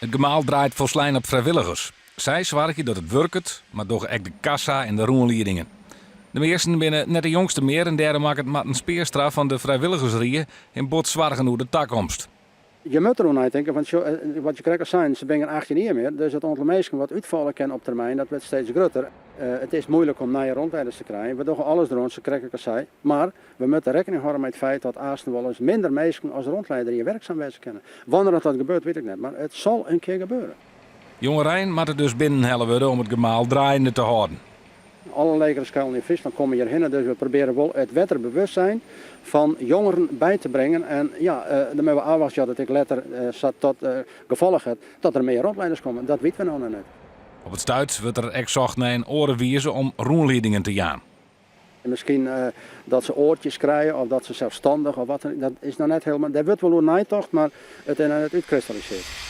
It gemaal draait folslein op frijwilligers. Sy soargje dat it wurket, mar dogge ek de kassa en de rûnliedingen. De measten binne net de jongste mear en dêrom makket Marten Speerstra fan de frijwilligersrie him bot soargen oer de takomst. Je moatte deroer neitinke, want wat je krekt al seinen, se binne gjin 18 jier mear, dus it oantal minsken wat útfalle kin op termyn, dat wurdt steeds grutter. It is moeilik om nije rûnlieders te krijen. We dogge alles deroan, sa krekt ik al sei, mar we moatte rekkening hâlde mei it feit dat aansten wolris minder minsken as rûnlieder hjir werksum wêze kinne. Wannear dat gebeurt, wit ik net, mar it sil in kear gebeure. Jongerein moatte dus binnenhelle wurde om it gemaal draaiende te hâlden. Alle legere skoallen yn Fryslân komme hjir hinne, dus we probearje wol it wetterbewustzijn fan jongeren by te bringen. En ja, dan moatte we ôfwachtsje oft it ek letter sa tot gefolch hat dat der mear rûnlieders komme. Dat witte we no noch net. Op it stuit wurdt der ek socht nei in oare wize om rûnliedingen te jaan. Miskien dat se oartjes krije of dat se selsstannich of wat dan ek, dat is noch net helemaal, dêr wurdt wol oer neitocht, mar it is noch net útkristallisearre.